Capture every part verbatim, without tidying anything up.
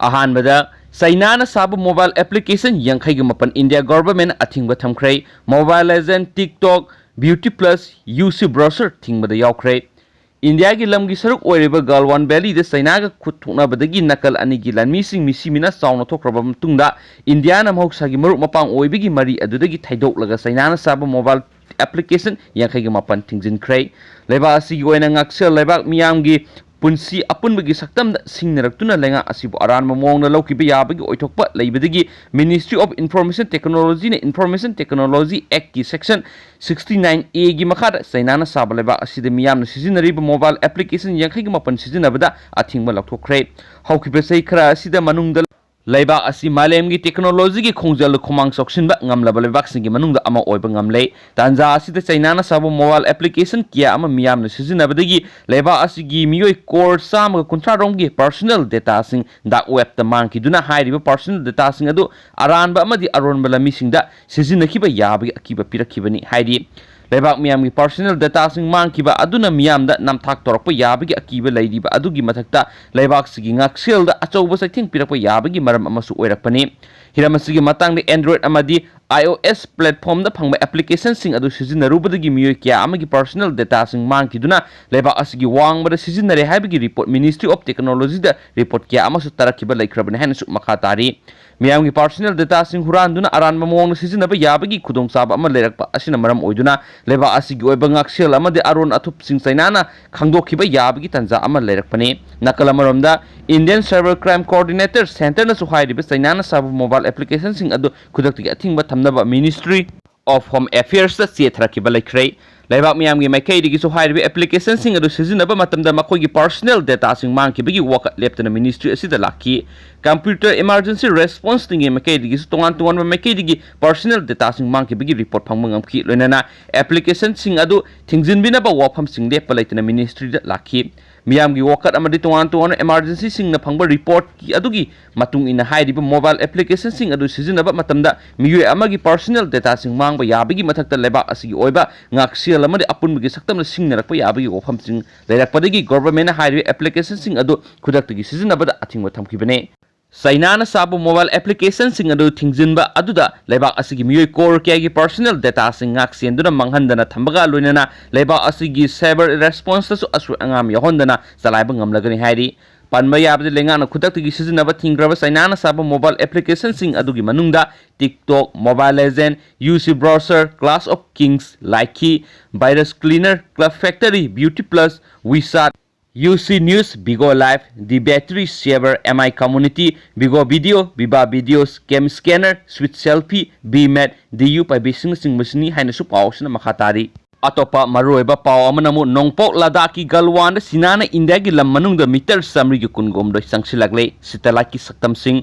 ꯑꯍꯥꯟꯕꯗ, ꯆꯩꯅꯥꯅ ꯁꯥꯕ mobile application ꯌꯥꯡꯈꯩꯒ ꯃꯥꯄꯟ ꯏꯟꯗꯤꯌꯥ ꯒꯣꯚꯔꯟꯃꯦꯟꯠꯅ ꯑꯊꯤꯡꯕ ꯊꯝꯈ꯭ꯔꯦ꯫ ꯃꯣꯕꯥꯏꯜ ꯂꯦꯖꯦꯟ, TikTok, Beauty Plus, UC Browser ꯊꯤꯡꯕꯗ ꯌꯥꯎꯈ꯭ꯔꯦ꯫ ꯏꯟꯗꯤꯌꯥꯒꯤ ꯂꯝꯒꯤ ꯁꯔꯨꯛ ꯑꯣꯏꯔꯤꯕ ꯒꯥꯜꯋꯥꯟ ꯚꯦꯂꯤꯗ ꯆꯩꯅꯥꯒ ꯈꯨꯠ ꯊꯣꯛꯅꯕꯗꯒꯤ ꯅꯥꯀꯜ ꯑꯅꯤꯒꯤ ꯂꯥꯟꯃꯤꯁꯤꯡ ꯃꯤꯁꯤ ꯃꯤꯅ ꯆꯥꯎꯅ ꯊꯣꯛꯈ꯭ꯔꯕ ꯃꯇꯨꯡꯗ, ꯏꯟꯗꯤꯌꯥꯅ ꯃꯍꯧꯁꯥꯒꯤ ꯃꯔꯨꯞ ꯃꯄꯥꯡ ꯑꯣꯏꯕꯒꯤ ꯃꯔꯤ ꯑꯗꯨꯗꯒꯤ ꯊꯩꯗꯣꯛꯂꯒ ꯆꯩꯅꯥꯅ ꯁꯥꯕ ꯃꯣꯕꯥꯏꯜ ꯑꯦꯄ꯭ꯂꯤꯀꯦꯁꯟ ꯌꯥꯡꯈꯩꯒ ꯃꯥꯄꯟ ꯊꯤꯡꯖꯤꯟꯈ꯭ꯔꯦ꯫ ꯂꯩꯕꯥꯛ ꯑꯁꯤꯒꯤ ꯑꯣꯏꯅ ꯉꯥꯛꯁꯦꯜ ꯂꯩꯕꯥꯛ ꯃꯤꯌꯥꯝꯒꯤ ꯄꯨꯟꯁꯤ ꯑꯄꯨꯟꯕꯒꯤ ꯁꯛꯇꯝꯗ ꯁꯤꯡꯅꯔꯛꯇꯨꯅ ꯂꯩꯉꯥꯛ ꯑꯁꯤꯕꯨ ꯑꯔꯥꯟꯕ ꯃꯑꯣꯡꯗ ꯂꯧꯈꯤꯕ ꯌꯥꯕꯒꯤ ꯑꯣꯏꯊꯣꯛꯄ ꯂꯩꯕꯗꯒꯤ Ministry of Information Technologyꯅ Information Technology Actꯀꯤ Section sixty nine Aꯒꯤ ꯃꯈꯥꯗ ꯆꯩꯅꯥꯅ ꯁꯥꯕ ꯂꯩꯕꯥꯛ ꯑꯁꯤꯗ ꯃꯤꯌꯥꯝꯅ ꯁꯤꯖꯤꯟꯅꯔꯤꯕ ꯃꯣꯕꯥꯏꯜ ꯑꯦꯄ꯭ꯂꯤꯀꯦꯁꯟ ꯌꯥꯡꯈꯩꯒ ꯃꯥꯄꯟ ꯁꯤꯖꯤꯟꯅꯕꯗ ꯑꯊꯤꯡꯕ ꯂꯧꯊꯣꯛꯈ꯭ꯔꯦ꯫ ꯍꯧꯈꯤꯕ ꯆꯍꯤ ꯈꯔ ꯑꯁꯤꯗ ꯃꯅꯨꯡꯗ ꯂꯩꯕꯥꯛ ꯑꯁꯤ ꯃꯥꯂꯦꯝꯒꯤ ꯇꯦꯛꯅꯣꯂꯣꯖꯤꯒꯤ ꯈꯣꯡꯖꯦꯜꯗ ꯈꯨꯃꯥꯡ ꯆꯥꯎꯁꯤꯟꯕ ꯉꯝꯂꯕ ꯂꯩꯕꯥꯛꯁꯤꯡꯒꯤ ꯃꯅꯨꯡꯗ ꯑꯃ ꯑꯣꯏꯕ ꯉꯝꯂꯦ꯫ ꯇꯥꯟꯖꯥ ꯑꯁꯤꯗ ꯆꯩꯅꯥꯅ ꯁꯥꯕ ꯃꯣꯕꯥꯏꯜ ꯑꯦꯄ꯭ꯂꯤꯀꯦꯁꯟ ꯀꯌꯥ ꯑꯃ ꯃꯤꯌꯥꯝꯅ ꯁꯤꯖꯤꯟꯅꯕꯗꯒꯤ ꯂꯩꯕꯥꯛ ꯑꯁꯤꯒꯤ ꯃꯤꯑꯣꯏ ꯀ꯭ꯔꯣꯔ ꯆꯥꯝꯃꯒ ꯀꯨꯟꯊ꯭ꯔꯥ ꯔꯣꯝꯒꯤ ꯄꯔꯁꯣꯅꯦꯜ ꯗꯦꯇꯥꯁꯤꯡ ꯗꯥꯔꯛ ꯋꯦꯕꯇ ꯃꯥꯡꯈꯤꯗꯨꯅ ꯍꯥꯏꯔꯤꯕ ꯄꯔꯁꯣꯅꯦꯜ ꯗꯦꯇꯥꯁꯤꯡ ꯑꯗꯨ ꯑꯔꯥꯟꯕ ꯑꯃꯗꯤ ꯑꯔꯣꯟꯕ ꯂꯝꯕꯤꯁꯤꯡꯗ ꯁꯤꯖꯤꯟꯅꯈꯤꯕ ꯌꯥꯕꯒꯤ ꯑꯀꯤꯕ ꯄꯤꯔꯛꯈꯤꯕꯅꯤ ꯍꯥꯏꯔꯤ꯫ ꯂꯩꯕꯥꯛ ꯃꯤꯌꯥꯝꯒꯤ ꯄꯔꯁꯣꯅꯦꯜ ꯗꯦꯇꯥꯁꯤꯡ ꯃꯥꯡꯈꯤꯕ ꯑꯗꯨꯅ ꯃꯤꯌꯥꯝꯗ ꯅꯝꯊꯥꯛ ꯇꯧꯔꯛꯄ ꯌꯥꯕꯒꯤ ꯑꯀꯤꯕ ꯂꯩꯔꯤꯕ ꯑꯗꯨꯒꯤ ꯃꯊꯛꯇ ꯂꯩꯕꯥꯛꯁꯤꯒꯤ ꯉꯥꯛꯁꯦꯜꯗ ꯑꯆꯧꯕ ꯆꯩꯊꯦꯡ ꯄꯤꯔꯛꯄ ꯌꯥꯕꯒꯤ ꯃꯔꯝ ꯑꯃꯁꯨ ꯑꯣꯏꯔꯛꯄꯅꯤ꯫ ꯍꯤꯔꯝ ꯑꯁꯤꯒꯤ ꯃꯇꯥꯡꯗ Android ꯑꯃꯗꯤ iOS platformꯗ ꯐꯪꯕ ꯑꯦꯄ꯭ꯂꯤꯀꯦꯁꯟꯁꯤꯡ ꯑꯗꯨ ꯁꯤꯖꯤꯟꯅꯔꯨꯕꯗꯒꯤ ꯃꯤꯑꯣꯏ ꯀꯌꯥ ꯑꯃꯒꯤ ꯄꯔꯁꯣꯅꯦꯜ ꯗꯦꯇꯥꯁꯤꯡ ꯃꯥꯡꯈꯤꯗꯨꯅ ꯂꯩꯕꯥꯛ ꯑꯁꯤꯒꯤ ꯋꯥꯡꯃꯗ ꯁꯤꯖꯤꯟꯅꯔꯦ ꯍꯥꯏꯕꯒꯤ ꯔꯤꯄꯣꯔꯠ Ministry of Technologyꯗ ꯔꯤꯄꯣꯔꯠ ꯀꯌꯥ ꯑꯃꯁꯨ ꯇꯥꯔꯛꯈꯤꯕ ꯂꯩꯈ꯭ꯔꯕꯅꯤ ꯍꯥꯏꯅꯁꯨ ꯃꯈꯥ ꯇꯥꯔꯤ꯫ ꯃꯤꯌꯥꯝꯒꯤ ꯄꯔꯁꯣꯅꯦꯜ ꯗꯦꯇꯥꯁꯤꯡ ꯍꯨꯔꯥꯟꯗꯨꯅ ꯑꯔꯥꯟꯕ ꯃꯑꯣꯡꯗ ꯁꯤꯖꯤꯟꯅꯕ ꯌꯥꯕꯒꯤ ꯈꯨꯗꯣꯡꯆꯥꯕ ꯑꯃ ꯂꯩꯔꯛꯄ ꯑꯁꯤꯅ ꯃꯔꯝ ꯑꯣꯏꯗꯨꯅ ꯂꯩꯕꯥꯛ ꯑꯁꯤꯒꯤ ꯑꯣꯏꯕ ꯉꯥꯛꯁꯦꯜ ꯑꯃꯗꯤ ꯑꯔꯣꯟ ꯑꯊꯨꯞꯁꯤꯡ ꯆꯩꯅꯥꯅ ꯈꯪꯗꯣꯛꯈꯤꯕ ꯌꯥꯕꯒꯤ ꯇꯥꯟꯖꯥ ꯑꯃ ꯂꯩꯔꯛꯄꯅꯤ꯫ ꯅꯥꯀꯜ ꯑꯃꯔꯣꯝꯗ, Indian Cyber Crime Coordinator Centreꯅꯁꯨ ꯍꯥꯏꯔꯤꯕ ꯆꯩꯅꯥꯅ ꯁꯥꯕ ꯃꯣꯕꯥꯏꯜ ꯑꯦꯄ꯭ꯂꯤꯀꯦꯁꯟꯁꯤꯡ ꯑꯗꯨ ꯈꯨꯗꯛꯇꯒꯤ ꯑꯊꯤꯡꯕ ꯊꯝꯅꯕ Ministry of Home Affairsꯇ ꯆꯦ ꯊꯥꯔꯛꯈꯤꯕ ꯂꯩꯈ꯭ꯔꯦ꯫ ꯂꯩꯕꯥꯛ ꯃꯤꯌꯥꯝꯒꯤ ꯃꯥꯏꯀꯩꯗꯒꯤꯁꯨ ꯍꯥꯏꯔꯤꯕ ꯑꯦꯄ꯭ꯂꯤꯀꯦꯁꯟꯁꯤꯡ ꯑꯗꯨ ꯁꯤꯖꯤꯟꯅꯕ ꯃꯇꯝꯗ ꯃꯈꯣꯏꯒꯤ ꯄꯔꯁꯣꯅꯦꯜ ꯗꯦꯇꯥꯁꯤꯡ ꯃꯥꯡꯈꯤꯕꯒꯤ ꯋꯥꯀꯠ ꯂꯦꯞꯇꯅ ꯃꯤꯅꯤꯁꯇ꯭ꯔꯤ ꯑꯁꯤꯗ ꯂꯥꯛꯈꯤ꯫ Computer Emergency Response Teamꯒꯤ ꯃꯥꯏꯀꯩꯗꯒꯤꯁꯨ ꯇꯣꯉꯥꯟ ꯇꯣꯉꯥꯟꯕ ꯃꯥꯏꯀꯩꯗꯒꯤ ꯄꯔꯁꯣꯅꯦꯜ ꯗꯦꯇꯥꯁꯤꯡ ꯃꯥꯡꯈꯤꯕꯒꯤ ꯔꯤꯄꯣꯔꯠ ꯐꯪꯕ ꯉꯝꯈꯤ, ꯂꯣꯏꯅꯅ ꯑꯦꯄ꯭ꯂꯤꯀꯦꯁꯟꯁꯤꯡ ꯑꯗꯨ ꯊꯤꯡꯖꯤꯟꯕꯤꯅꯕ ꯋꯥꯐꯝꯁꯤꯡ ꯂꯦꯞꯄ ꯂꯩꯇꯅ ꯃꯤꯅꯤꯁꯇ꯭ꯔꯤꯗ ꯂꯥꯛꯈꯤ꯫ ꯃꯤꯌꯥꯝꯒꯤ ꯋꯥꯀꯠ ꯑꯃꯗꯤ ꯇꯣꯉꯥꯟ ꯇꯣꯉꯥꯟꯕ ꯏꯃꯥꯔꯖꯦꯟꯁꯤꯁꯤꯡꯅ ꯐꯪꯕ ꯔꯤꯄꯣꯔꯠꯀꯤ ꯑꯗꯨꯒꯤ ꯃꯇꯨꯡ ꯏꯟꯅ, ꯍꯥꯏꯔꯤꯕ ꯃꯣꯕꯥꯏꯜ ꯑꯦꯄ꯭ꯂꯤꯀꯦꯁꯟꯁꯤꯡ ꯑꯗꯨ ꯁꯤꯖꯤꯟꯅꯕ ꯃꯇꯝꯗ ꯃꯤꯑꯣꯏ ꯑꯃꯒꯤ ꯄꯔꯁꯣꯅꯦꯜ ꯗꯦꯇꯥꯁꯤꯡ ꯃꯥꯡꯕ ꯌꯥꯕꯒꯤ ꯃꯊꯛꯇ ꯂꯩꯕꯥꯛ ꯑꯁꯤꯒꯤ ꯑꯣꯏꯕ ꯉꯥꯛꯁꯦꯜ ꯑꯃꯗꯤ ꯑꯄꯨꯟꯕꯒꯤ ꯁꯛꯇꯝꯅ ꯁꯤꯡꯅꯔꯛꯄ ꯌꯥꯕꯒꯤ ꯋꯥꯐꯝꯁꯤꯡ ꯂꯩꯔꯛꯄꯗꯒꯤ ꯒꯣꯚꯔꯟꯃꯦꯟꯠꯅ ꯍꯥꯏꯔꯤꯕ ꯑꯦꯄ꯭ꯂꯤꯀꯦꯁꯟꯁꯤꯡ ꯑꯗꯨ ꯈꯨꯗꯛꯇꯒꯤ ꯁꯤꯖꯤꯟꯅꯕꯗ ꯑꯊꯤꯡꯕ ꯊꯝꯈꯤꯕꯅꯤ꯫ ꯆꯩꯅꯥꯅ ꯁꯥꯕ ꯃꯣꯕꯥꯏꯜ ꯑꯦꯄ꯭ꯂꯤꯀꯦꯁꯟꯁꯤꯡ ꯑꯗꯨ ꯊꯤꯡꯖꯤꯟꯕ ꯑꯗꯨꯗ ꯂꯩꯕꯥꯛ ꯑꯁꯤꯒꯤ ꯃꯤꯑꯣꯏ ꯀꯣꯔ ꯀꯌꯥꯒꯤ ꯄꯔꯁꯣꯅꯦꯜ ꯗꯦꯇꯥꯁꯤꯡ ꯉꯥꯛ ꯁꯦꯟꯗꯨꯅ ꯃꯥꯡꯍꯟꯗꯅ ꯊꯝꯕꯒ ꯂꯣꯏꯅꯅ ꯂꯩꯕꯥꯛ ꯑꯁꯤꯒꯤ ꯁꯥꯏꯕꯔ ꯔꯦꯁꯄꯣꯟꯁꯇꯁꯨ ꯑꯁꯣꯏ ꯑꯉꯥꯝ ꯌꯥꯎꯍꯟꯗꯅ ꯆꯂꯥꯏꯕ ꯉꯝꯂꯒꯅꯤ ꯍꯥꯏꯔꯤ꯫ ꯄꯟꯕ ꯌꯥꯕꯗꯤ ꯂꯩꯉꯥꯛꯅ ꯈꯨꯗꯛꯇꯒꯤ ꯁꯤꯖꯤꯟꯅꯕ ꯊꯤꯡꯈ꯭ꯔꯕ ꯆꯩꯅꯥꯅ ꯁꯥꯕ ꯃꯣꯕꯥꯏꯜ ꯑꯦꯄ꯭ꯂꯤꯀꯦꯁꯟꯁꯤꯡ ꯑꯗꯨꯒꯤ ꯃꯅꯨꯡꯗ TikTok, Mobile Legend, UC Browser, Clash of Clans, Likee, Virus Cleaner, Club Factory, Beauty Plus, WeChat, UC News, Bigo Live, The Battery Saver, MI Community, Bigo Video, Viva Videos, Cam Scanner, Sweet Selfie, BMAT, DU ꯄꯥꯏꯕꯤꯁꯤꯡꯅꯆꯤꯡꯕꯁꯤꯅꯤ ꯍꯥꯏꯅꯁꯨ ꯄꯥꯎꯁꯤꯅ ꯃꯈꯥ ꯇꯥꯔꯤ꯫ ꯑꯇꯣꯞꯄ ꯃꯔꯨꯑꯣꯏꯕ ꯄꯥꯎ ꯑꯃꯅ ꯑꯃꯨꯛ ꯅꯣꯡꯄꯣꯛ ꯂꯗꯥꯛꯀꯤ ꯒꯜꯋꯥꯟꯗ ꯆꯤꯅꯥꯅ ꯏꯟꯗꯤꯌꯥꯒꯤ ꯂꯝ ꯃꯅꯨꯡꯗ ꯃꯤꯇꯔ ꯆꯥꯃꯔꯤꯒꯤ ꯀꯨꯟꯒꯨꯝꯗꯣꯏ ꯆꯪꯁꯤꯜꯂꯛꯂꯦ꯫ ꯁꯦꯇꯦꯂꯥꯏꯠꯀꯤ ꯁꯛꯇꯝꯁꯤꯡ꯫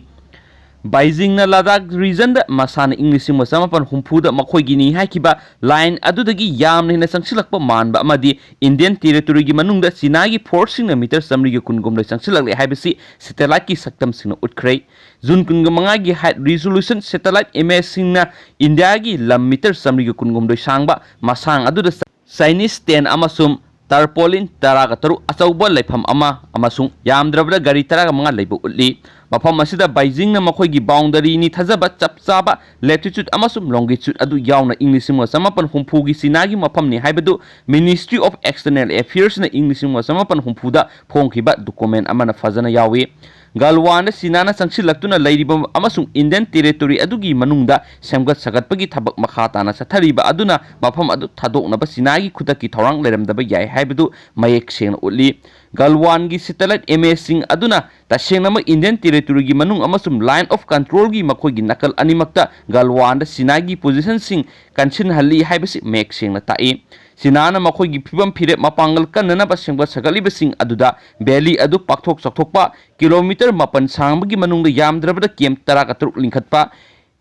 ꯕꯩꯖꯤꯡꯅ ꯂꯗꯥꯛ ꯔꯤꯖꯟꯗ ꯃꯁꯥꯅ ꯏꯪ ꯂꯤꯁꯤꯡ ꯑꯃ ꯆꯃꯥꯄꯟ ꯍꯨꯝꯐꯨꯗ ꯃꯈꯣꯏꯒꯤꯅꯤ ꯍꯥꯏꯈꯤꯕ ꯂꯥꯏꯟ ꯑꯗꯨꯗꯒꯤ ꯌꯥꯝꯅ ꯍꯦꯟꯅ ꯆꯪꯁꯤꯜꯂꯛꯄ ꯃꯥꯟꯕ ꯑꯃꯗꯤ ꯏꯟꯗꯤꯌꯟ ꯇꯦꯔꯤꯇꯣꯔꯤꯒꯤ ꯃꯅꯨꯡꯗ ꯆꯤꯅꯥꯒꯤ ꯐꯣꯔꯁꯁꯤꯡꯅ ꯃꯤꯇꯔ ꯆꯥꯃꯔꯤꯒꯤ ꯀꯨꯟꯒꯨꯝꯗꯣꯏ ꯆꯪꯁꯤꯜꯂꯛꯂꯦ ꯍꯥꯏꯕꯁꯤ ꯁꯦꯇꯦꯂꯥꯏꯠꯀꯤ ꯁꯛꯇꯝꯁꯤꯡꯅ ꯎꯠꯈ꯭ꯔꯦ꯫ ꯖꯨꯟ ꯀꯨꯟꯒ ꯃꯉꯥꯒꯤ ꯍꯥꯏꯠ ꯔꯤꯖꯣꯂꯨꯁꯟ ꯁꯦꯇꯦꯂꯥꯏꯠ ꯏꯃꯦꯖꯁꯤꯡꯅ ꯏꯟꯗꯤꯌꯥꯒꯤ ꯂꯝ ꯃꯤꯇꯔ ꯆꯥꯃꯔꯤꯒ ꯀꯨꯟꯒꯨꯝꯗꯣꯏ ꯁꯥꯡꯕ ꯃꯁꯥꯡ ꯑꯗꯨꯗ ꯆꯥꯏꯅꯤꯁ ꯇꯦꯟ ꯑꯃꯁꯨꯡ ꯇꯔꯄꯣꯂꯤꯟ ꯇꯔꯥꯒ ꯇꯔꯨꯛ ꯑꯆꯧꯕ ꯂꯩꯐꯝ ꯑꯃ ꯑꯃꯁꯨꯡ ꯌꯥꯝꯗ꯭ꯔꯕꯗ ꯒꯥꯔꯤ ꯇꯔꯥꯒ ꯃꯉꯥ ꯂꯩꯕ ꯎꯠꯂꯤ꯫ ꯃꯐꯝ ꯑꯁꯤꯗ ꯕꯩꯖꯤꯡꯅ ꯃꯈꯣꯏꯒꯤ ꯕꯥꯎꯟꯗꯔꯤꯅꯤ ꯊꯥꯖꯕ ꯆꯞ ꯆꯥꯕ ꯂꯦꯇꯤꯆꯨꯠ ꯑꯃꯁꯨꯡ ꯂꯣꯡꯒꯤꯆꯨꯠ ꯑꯗꯨ ꯌꯥꯎꯅ ꯏꯪ ꯂꯤꯁꯤꯡ ꯑꯃ ꯆꯃꯥꯄꯟ ꯍꯨꯝꯐꯨꯒꯤ ꯆꯤꯅꯥꯒꯤ ꯃꯐꯝꯅꯤ ꯍꯥꯏꯕꯗꯨ Ministry of External Affairsꯅ ꯏꯪ ꯂꯤꯁꯤꯡ ꯑꯃ ꯆꯃꯥꯄꯟ ꯍꯨꯝꯐꯨꯗ ꯐꯣꯡꯈꯤꯕ ꯗꯣꯀꯨꯃꯦꯟ ꯑꯃꯅ ꯐꯖꯅ ꯌꯥꯎꯏ꯫ ꯒꯜꯋꯥꯟꯗ ꯆꯤꯅꯥꯅ ꯆꯪꯁꯤꯜꯂꯛꯇꯨꯅ ꯂꯩꯔꯤꯕ ꯑꯃꯁꯨꯡ ꯏꯟꯗꯤꯌꯟ ꯇꯦꯔꯤꯇꯣꯔꯤ ꯑꯗꯨꯒꯤ ꯃꯅꯨꯡꯗ ꯁꯦꯝꯒꯠ ꯁꯥꯒꯠꯄꯒꯤ ꯊꯕꯛ ꯃꯈꯥ ꯇꯥꯅ ꯆꯠꯊꯔꯤꯕ ꯑꯗꯨꯅ ꯃꯐꯝ ꯑꯗꯨ ꯊꯥꯗꯣꯛꯅꯕ ꯆꯤꯅꯥꯒꯤ ꯈꯨꯗꯛꯀꯤ ꯊꯧꯔꯥꯡ ꯂꯩꯔꯝꯗꯕ ꯌꯥꯏ ꯍꯥꯏꯕꯗꯨ ꯃꯌꯦꯛ ꯁꯦꯡꯅ ꯎꯠꯂꯤ꯫ ꯒꯜꯋꯥꯟꯒꯤ ꯁꯦꯇꯦꯂꯥꯏꯠ ꯏꯃꯦꯖꯁꯤꯡ ꯑꯗꯨꯅ ꯇꯁꯦꯡꯅꯃꯛ ꯏꯟꯗꯤꯌꯟ ꯇꯦꯔꯤꯇꯣꯔꯤꯒꯤ ꯃꯅꯨꯡ ꯑꯃꯁꯨꯡ ꯂꯥꯏꯟ ꯑꯣꯐ ꯀꯟꯇ꯭ꯔꯣꯜꯒꯤ ꯃꯈꯣꯏꯒꯤ ꯅꯥꯀꯜ ꯑꯅꯤꯃꯛꯇ ꯒꯜꯋꯥꯟꯗ ꯆꯤꯅꯥꯒꯤ ꯄꯣꯖꯤꯁꯟꯁꯤꯡ ꯀꯟꯁꯤꯟꯍꯜꯂꯤ ꯍꯥꯏꯕꯁꯤ ꯃꯌꯦꯛ ꯁꯦꯡꯅ ꯇꯥꯛꯏ꯫ ꯆꯤꯅꯥꯅ ꯃꯈꯣꯏꯒꯤ ꯐꯤꯕꯝ ꯐꯤꯔꯦꯞ ꯃꯄꯥꯡꯒꯜ ꯀꯟꯅꯅꯕ ꯁꯦꯝꯒꯠ ꯁꯥꯒꯠꯂꯤꯕꯁꯤꯡ ꯑꯗꯨꯗ ꯚꯦꯂꯤ ꯑꯗꯨ ꯄꯥꯛꯊꯣꯛ ꯆꯥꯎꯊꯣꯛꯄ ꯀꯤꯂꯣꯃꯤꯇꯔ ꯃꯥꯄꯟ ꯁꯥꯡꯕꯒꯤ ꯃꯅꯨꯡꯗ ꯌꯥꯝꯗ꯭ꯔꯕꯗ ꯀꯦꯝ ꯇꯔꯥꯒ ꯇꯔꯨꯛ ꯂꯤꯡꯈꯠꯄ,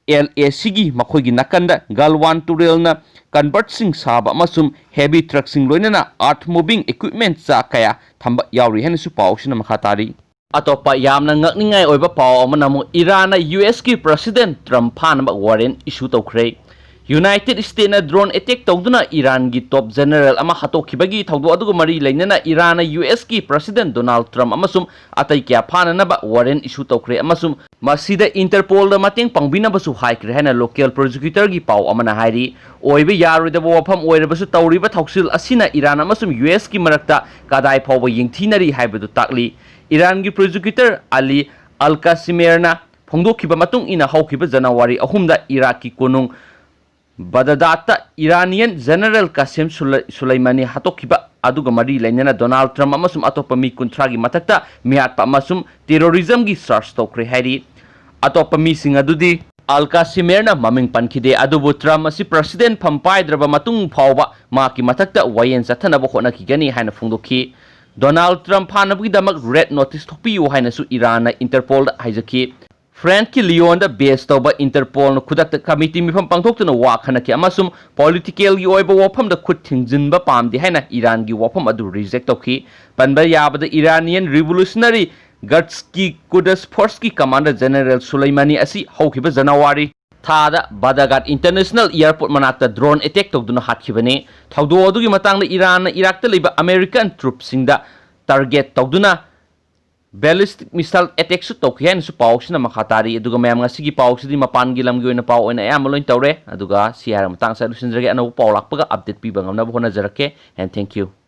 LACꯒꯤ ꯃꯈꯣꯏꯒꯤ ꯅꯥꯀꯟꯗ ꯒꯜꯋꯥꯟ ꯇꯨꯔꯦꯜꯅ ꯀꯟꯚꯔꯠꯁꯤꯡ ꯁꯥꯕ ꯑꯃꯁꯨꯡ ꯍꯦꯚꯤ ꯇ꯭ꯔꯛꯁꯤꯡ ꯂꯣꯏꯅꯅ ꯑꯥꯔꯊ ꯃꯨꯚꯤꯡ ꯏꯀ꯭ꯋꯤꯞꯃꯦꯟ ꯆꯥ ꯀꯌꯥ ꯊꯝꯕ ꯌꯥꯎꯔꯤ ꯍꯥꯏꯅꯁꯨ ꯄꯥꯎꯁꯤꯅ ꯃꯈꯥ ꯇꯥꯔꯤ꯫ ꯑꯇꯣꯞꯄ ꯌꯥꯝꯅ ꯉꯛꯅꯤꯡꯉꯥꯏ ꯑꯣꯏꯕ ꯄꯥꯎ ꯑꯃꯅ ꯑꯃꯨꯛ ꯏꯔꯥꯟꯅ USꯀꯤ ꯄ꯭ꯔꯁꯤꯗꯦꯟ ꯇ꯭ꯔꯝꯞ ꯐꯥꯅꯕ ꯋꯥꯔꯦꯟ ꯏꯁꯨ ꯇꯧꯈ꯭ꯔꯦ꯫ ꯌꯨꯅꯥꯏꯇꯦꯗ ꯁ꯭ꯇꯦꯠꯅ ꯗ꯭ꯔꯣꯟ ꯑꯦꯇꯦꯛ ꯇꯧꯗꯨꯅ ꯏꯔꯥꯟꯒꯤ ꯇꯣꯞ ꯖꯦꯅꯔꯦꯜ ꯑꯃ ꯍꯥꯠꯇꯣꯛꯈꯤꯕꯒꯤ ꯊꯧꯗꯣꯛ ꯑꯗꯨꯒ ꯃꯔꯤ ꯂꯩꯅꯅ ꯏꯔꯥꯟꯅ ꯌꯨ ꯑꯦꯁꯀꯤ ꯄ꯭ꯔꯁꯤꯗꯦꯟ ꯗꯣꯅꯥꯜꯗ ꯇ꯭ꯔꯝꯞ ꯑꯃꯁꯨꯡ ꯑꯇꯩ ꯀꯌꯥ ꯐꯥꯅꯅꯕ ꯋꯥꯔꯦꯟ ꯏꯁꯨ ꯇꯧꯈ꯭ꯔꯦ ꯑꯃꯁꯨꯡ ꯃꯁꯤꯗ ꯏꯟꯇꯔꯄꯣꯜꯗ ꯃꯇꯦꯡ ꯄꯥꯡꯕꯤꯅꯕꯁꯨ ꯍꯥꯏꯈ꯭ꯔꯦ ꯍꯥꯏꯅ ꯂꯣꯀꯦꯜ ꯄ꯭ꯔꯣꯁꯤꯀ꯭ꯌꯨꯇꯔꯒꯤ ꯄꯥꯎ ꯑꯃꯅ ꯍꯥꯏꯔꯤ꯫ ꯑꯣꯏꯕ ꯌꯥꯔꯣꯏꯗꯕ ꯋꯥꯐꯝ ꯑꯣꯏꯔꯕꯁꯨ ꯇꯧꯔꯤꯕ ꯊꯧꯁꯤꯜ ꯑꯁꯤꯅ ꯏꯔꯥꯟ ꯑꯃꯁꯨꯡ ꯌꯨ ꯑꯦꯁꯀꯤ ꯃꯔꯛꯇ ꯀꯗꯥꯏ ꯐꯥꯎꯕ ꯌꯦꯡꯊꯤꯅꯔꯤ ꯍꯥꯏꯕꯗꯨ ꯇꯥꯛꯂꯤ꯫ ꯏꯔꯥꯟꯒꯤ ꯄ꯭ꯔꯣꯁꯤꯀ꯭ꯌꯨꯇꯔ ꯑꯂꯤ ꯑꯜ ꯀꯥꯁꯤꯃꯦꯔꯅ ꯐꯣꯡꯗꯣꯛꯈꯤꯕ ꯃꯇꯨꯡ ꯏꯟꯅ, ꯍꯧꯈꯤꯕ ꯖꯅꯋꯥꯔꯤ ꯑꯍꯨꯝꯗ ꯏꯔꯥꯛꯀꯤ ꯀꯣꯅꯨꯡ ꯕꯗꯗꯥꯠꯇ ꯏꯔꯥꯅꯤꯌꯟ ꯖꯦꯅꯔꯦꯜ ꯀꯥꯁꯦꯝ ꯁꯨꯂꯩ-, ꯁꯨꯂꯩꯃꯥꯅꯤ ꯍꯥꯠꯇꯣꯛꯈꯤꯕ ꯑꯗꯨꯒ ꯃꯔꯤ ꯂꯩꯅꯅ ꯗꯣꯅꯥꯜꯗ ꯇ꯭ꯔꯝꯞ ꯑꯃꯁꯨꯡ ꯑꯇꯣꯞꯄ ꯃꯤ ꯀꯨꯟꯊ꯭ꯔꯥꯒꯤ ꯃꯊꯛꯇ ꯃꯤꯍꯥꯠꯄ ꯑꯃꯁꯨꯡ ꯇꯦꯔꯣꯔꯤꯖꯝꯒꯤ ꯆꯥꯔꯖ ꯇꯧꯈ꯭ꯔꯦ ꯍꯥꯏꯔꯤ꯫ ꯑꯇꯣꯞꯄ ꯃꯤꯁꯤꯡ ꯑꯗꯨꯗꯤ ꯑꯜ ꯀꯥꯁꯤꯃꯦꯔꯅ ꯃꯃꯤꯡ ꯄꯟꯈꯤꯗꯦ, ꯑꯗꯨꯕꯨ ꯇ꯭ꯔꯝꯞ ꯑꯁꯤ ꯄ꯭ꯔꯁꯤꯗꯦꯟ ꯐꯝ ꯄꯥꯏꯗ꯭ꯔꯕ ꯃꯇꯨꯡ ꯐꯥꯎꯕ ꯃꯍꯥꯛꯀꯤ ꯃꯊꯛꯇ ꯋꯥꯌꯦꯜ ꯆꯠꯊꯅꯕ ꯍꯣꯠꯅꯈꯤꯒꯅꯤ ꯍꯥꯏꯅ ꯐꯣꯡꯗꯣꯛꯈꯤ꯫ ꯗꯣꯅꯥꯜꯗ ꯇ꯭ꯔꯝꯞ ꯐꯥꯅꯕꯒꯤꯗꯃꯛ ꯔꯦꯗ ꯅꯣꯇꯤꯁ ꯊꯣꯛꯄꯤꯌꯨ ꯍꯥꯏꯅꯁꯨ ꯏꯔꯥꯟꯅ ꯏꯟꯇꯔꯄꯣꯜꯗ ꯍꯥꯏꯖꯈꯤ꯫ ꯐ꯭ꯔꯦꯟꯁꯀꯤ ꯂꯤꯌꯣꯟꯗ ꯕꯦꯖ ꯇꯧꯕ ꯏꯟꯇꯔꯄꯣꯜꯅ ꯈꯨꯗꯛꯇ ꯀꯃꯤꯇꯤ ꯃꯤꯐꯝ ꯄꯥꯡꯊꯣꯛꯇꯨꯅ ꯋꯥ ꯈꯟꯅꯈꯤ ꯑꯃꯁꯨꯡ ꯄꯣꯂꯤꯇꯤꯀꯦꯜꯒꯤ ꯑꯣꯏꯕ ꯋꯥꯐꯝꯗ ꯈꯨꯠ ꯊꯤꯡꯖꯤꯟꯕ ꯄꯥꯝꯗꯦ ꯍꯥꯏꯅ ꯏꯔꯥꯟꯒꯤ ꯋꯥꯐꯝ ꯑꯗꯨ ꯔꯤꯖꯦꯛ ꯇꯧꯈꯤ꯫ ꯄꯟꯕ ꯌꯥꯕꯗ, ꯏꯔꯥꯅꯤꯌꯟ ꯔꯤꯚꯣꯂꯨꯁꯅꯔꯤ ꯒꯥꯔꯗꯁꯀꯤ ꯀꯨꯗꯁ ꯐꯣꯔꯁꯀꯤ ꯀꯃꯥꯟꯗꯔ ꯖꯦꯅꯔꯦꯜ ꯁꯨꯂꯩꯃꯥꯅꯤ ꯑꯁꯤ ꯍꯧꯈꯤꯕ ꯖꯅꯋꯥꯔꯤ ꯊꯥꯗ ꯕꯥꯗꯥꯒꯥꯠ ꯏꯟꯇꯔꯅꯦꯁꯅꯦꯜ ꯑꯦꯌꯔꯄꯣꯔꯠ ꯃꯅꯥꯛꯇ ꯗ꯭ꯔꯣꯟ ꯑꯦꯇꯦꯛ ꯇꯧꯗꯨꯅ ꯍꯥꯠꯈꯤꯕꯅꯤ꯫ ꯊꯧꯗꯣꯛ ꯑꯗꯨꯒꯤ ꯃꯇꯥꯡꯗ ꯏꯔꯥꯟꯅ ꯏꯔꯥꯛꯇ ꯂꯩꯕ ꯑꯃꯦꯔꯤꯀꯟ ꯇ꯭ꯔꯨꯞꯁꯤꯡꯗ ꯇꯥꯔꯒꯦꯠ ꯇꯧꯗꯨꯅ ꯕꯦꯂꯤꯁꯇꯤꯛ ꯃꯤꯁꯥꯏꯜ ꯑꯦꯇꯦꯛꯁꯨ ꯇꯧꯈꯤ ꯍꯥꯏꯅꯁꯨ ꯄꯥꯎꯁꯤꯅ ꯃꯈꯥ ꯇꯥꯔꯤ꯫ ꯑꯗꯨꯒ ꯃꯌꯥꯝ, ꯉꯁꯤꯒꯤ ꯄꯥꯎꯁꯤꯗꯤ ꯃꯄꯥꯟꯒꯤ ꯂꯝꯒꯤ ꯑꯣꯏꯅ ꯄꯥꯎ ꯑꯣꯏꯅ ꯑꯌꯥꯝꯕ ꯂꯣꯏꯅ ꯇꯧꯔꯦ꯫ ꯑꯗꯨꯒ ꯁꯤ ꯍꯥꯏꯔ ꯃꯇꯥꯡ ꯑꯁꯤꯗ ꯂꯣꯏꯁꯤꯟꯖꯔꯒꯦ꯫ ꯑꯅꯧꯕ ꯄꯥꯎ ꯂꯥꯛꯄꯒ ꯑꯞꯗꯦꯠ ꯄꯤꯕ ꯉꯝꯅꯕ ꯍꯣꯠꯅꯖꯔꯛꯀꯦ꯫ And thank you.